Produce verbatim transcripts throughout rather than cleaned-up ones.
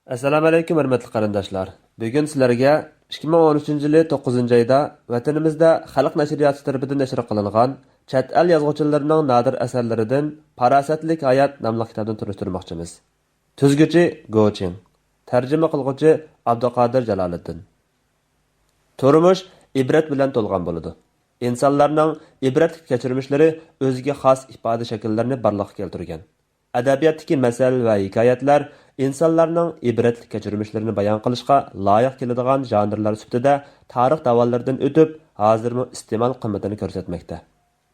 ئەسسالامۇ ئەلەيكۇم، ھۆرمەتلىك قېرىنداشلار. بۈگۈن سىلەرگە ئىككى مىڭ ئون ئۈچىنچى يىلى توققۇزىنچى ئايدا ۋەتىنىمىزدە خەلق نەشرىياتى تەرىپىدىن نەشر قىلىنغان چەت ئەل يازغۇچىلىرىنىڭ نادىر ئەسەرلىرىدىن پاراسەتلىك ھايات ناملىق كىتابنى تونۇشتۇرماقچىمىز. تۈزگۈچى گو چىڭ. تەرجىمە قىلغۇچى ئابدۇقادىر جالالىدىن. تۇرمۇش ئىبرەت بىلەن تولغان بولىدۇ. ئىنسانلارنىڭ ئىبرەتلىك كەچۈرمىشلىرى ئۆزىگە خاس ئىپادە شەكىللىرىنى بارلىققا كەلتۈرگەن. ئەدەبىياتتىكى مەسەل ۋە ھېكايەتلەر ئىنسانلارنىڭ ئىبرەتلىك كەچۈرمىشلىرىنى بايان قىلىشقا لايىق كېلىدىغان ژانىرلار سۈپىتىدە تارىخ داۋانلىرىدىن ئۆتۈپ، ھازىرمۇ ئىستېمال قىممىتىنى كۆرسەتمەكتە.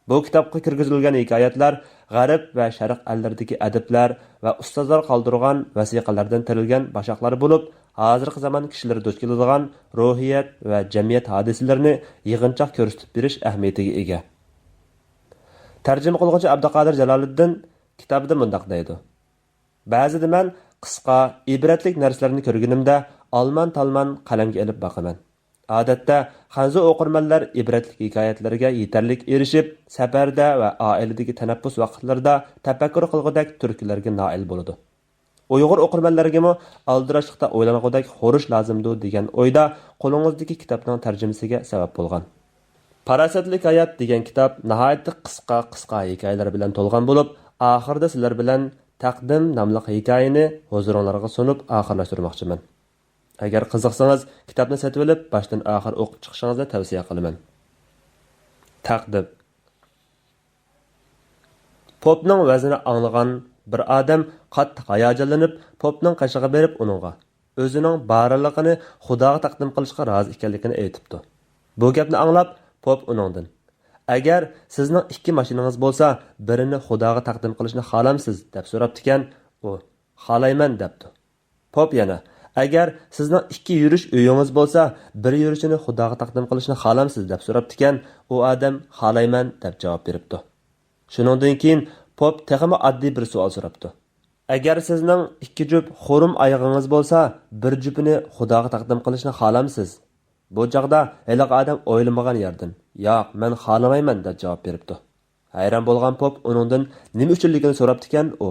بۇ كىتابقا كىرگۈزۈلگەن ھېكايەتلەر غەرب ۋە شەرق ئەللىرىدىكى ئەدىبلەر ۋە ئۇستازلار قالدۇرغان ۋەسىقىلەردىن تېرىلگەن باشاقلار بولۇپ، ھازىرقى زامان كىشىلىرى دۇچ كېلىدىغان روھىيەت ۋە جەمئىيەت ھادىسىلىرىنى يىغىنچاق كۆرسىتىپ بېرىش ئەھمىيىتىگە ئىگە. تەرجىمە قىلغۇچى ئابدۇقادىر جالالىدىن كىتابىدا مۇنداق دەيدۇ: بەزىدە مەن قىسقا، ئىبرەتلىك نەرسىلەرنى كۆرگىنىمدە ئالمان-تالمان قەلەمگە ئېلىپ باقىمەن. ئادەتتە خەنزۇ ئوقۇرمەنلەر ئىبرەتلىك ھېكايەتلەرگە يېتەرلىك ئېرىشىپ، سەپەردە ۋە ئائىلىدىكى تەنەپپۇس ۋاقىتلىرىدا تەپەككۇر قىلغۇدەك تۈرتكىلەرگە نائىل بولىدۇ. ئۇيغۇر ئوقۇرمەنلەرگىمۇ ئالدىراشلىقتا ئويلانغۇدەك خورۇش لازىمدۇ دېگەن ئويدا قولىڭىزدىكى كىتابنىڭ تەرجىمىسىگە سەۋەب بولغان. پاراسەتلىك ھايات دېگەن كىتاب ناھايىتى قىسقا، قىسقا ھېكايىلەر بىلەن تولغان بولۇپ، ئاخىرىدا سىلەر بىلەن تەقدىم ناملىق ھېكايىنى ھۇزۇرۇڭلارغا سۇنۇپ ئاخىرلاشتۇرماقچىمەن. ئەگەر قىزىقسىڭىز، كىتابنى سېتىۋېلىپ، باشتىن ئاخىر ئوقۇپ چىقىشىڭىزنى تەۋسىيە قىلىمەن. تەقدىم. پوپنىڭ ۋەزىنى ئاڭلىغان بىر ئادەم قاتتىق ھاياجانلىنىپ، پوپنىڭ قېشىغا بېرىپ، ئۇنىڭغا ئۆزىنىڭ بارلىقىنى خۇداغا تەقدىم قىلىشقا رازى ئىكەنلىكىنى ئېيتىپتۇ. بۇ گەپنى ئاڭلاپ، پوپ ئۇنىڭدىن، «ئەگەر سىزنىڭ ئىككى ماشىنىڭىز بولسا، بىرىنى خۇداغا تەقدىم قىلىشنى خالامسىز؟» دەپ سوراپتىكەن. ئۇ، «خالايمەن» دەپتۇ. پوپ يەنە، «ئەگەر سىزنىڭ ئىككى يۈرۈش ئۆيىڭىز بولسا، بىر يۈرۈشىنى خۇداغا تەقدىم قىلىشنى خالامسىز؟» دەپ سوراپتىكەن. ئۇ ئادەم، «خالايمەن» دەپ جاۋاب بېرىپتۇ. شۇنىڭدىن كېيىن پوپ تېخىمۇ ئاددىي بىر سوئال سوراپتۇ. «ئەگەر سىزنىڭ ئىككى جۈپ خۇرۇم ئايىغىڭىز بولسا، بىر جۈپىنى خۇداغا تەقدىم قىلىشنى خالامسىز؟» بۇ چاغدا ھېلىقى ئادەم ئويلىمىغان يەردىن، «ياق، مەن خالىمايمەن» دەپ جاۋاب بېرىپتۇ. ھەيران بولغان پوپ ئۇنىڭدىن نېمە ئۈچۈنلۈكىنى سوراپتىكەن ئۇ.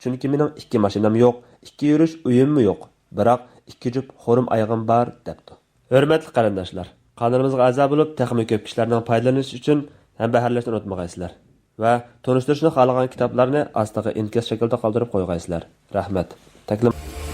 «چۈنكى مېنىڭ ئىككى ماشىنام يوق، ئىككى يۈرۈش ئۆيۈممۇ يوق، بىراق ئىككى جۈپ خۇرۇم ئايىغىم بار» دەپتۇ. ھۆرمەتلىك قېرىنداشلار، قانىلىمىزغا ئەزا بولۇپ، تېخىمۇ كۆپ كىشىلەرنىڭ پايدىلىنىشى ئۈچۈن ھەمبەھىرلەشنى ئۇنتۇمىغايسىلەر ۋە تونۇشتۇرۇشنى خالىغان كىتابلارنى ئاستىغا ئىنكاس شەكلىدە قالدۇرۇپ قويغايسىلەر. رەھمەت. تەكلىم.